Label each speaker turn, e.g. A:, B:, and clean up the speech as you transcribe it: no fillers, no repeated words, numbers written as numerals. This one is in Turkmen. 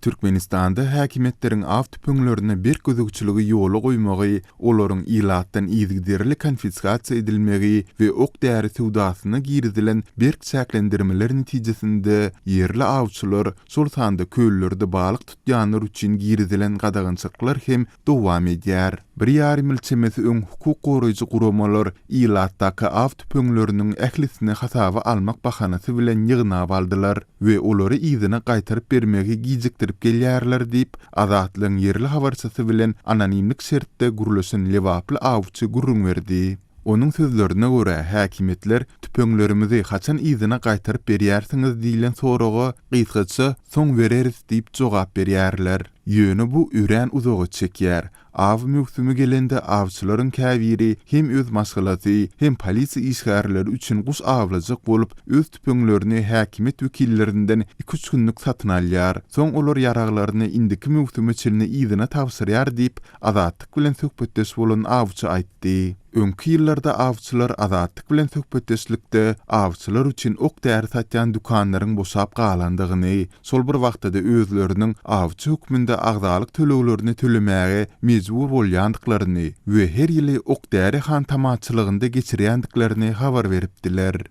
A: Türkmenistanda häkimiýetleriň aw tüpeňlerine berk gözegçiligi ýola goýmagy, olaryň ilatdan yzygiderli konfiskasiýa edilmegi we ok-däri söwdasyna girizilen berk çäklendirmeler netijesinde ýerli awçylar, şol sanda köllerde balyk tutýanlar üçin girizilen gadagançylyklar hem dowam edýär. Bir ýarym ýyl çemesi öň hukuk goraýjy guramalar ilatdaky aw tüpeňleriniň ählisini hasaba almak bahanasy bilen ýygnap aldylar we olary yzyna gaýtaryp bermegi gijikdirip gelýärler diýip, Azatlygyň ýerli habarçysy bilen anonimlik şertde gürleşen lebaply awçy gürrüň berdi. Onuň sözlerine görä, häkimiýetler tüpeňlerimizi haçan yzyna gaýtaryp berýärsiňiz diýlen soraga gysgaça soň bereris diýip jogap berýärler. Ýöne bu örän uzaga çekýär. Aw möwsümi gelende awçylaryň käbiri hem öz maşgalasy, hem polisiýa işgärleri üçin guş awlajak bolup, öz tüpeňlerini häkimiýet wekillerinden iki-üç günlük satyn alýar. Soň olar ýaraglaryny indiki möwsüme çenli yzyna tabşyrýar diýip, Azatlyk bilen söhbetdeş bolan awçy aýtdy. Öňki ýyllarda awçylar Azatlyk bilen söhbetdeşlikde awçylar üçin ok-däri satýan dükanlaryň boşap galandygyny, şol bir wagtda-da özleriniň awçy hökmünde agzalyk töleglerini tölemäge mejbur bolýandyklaryny we her ýyly ok-däri hantamaçylygynda geçirýändiklerini habar beripdiler.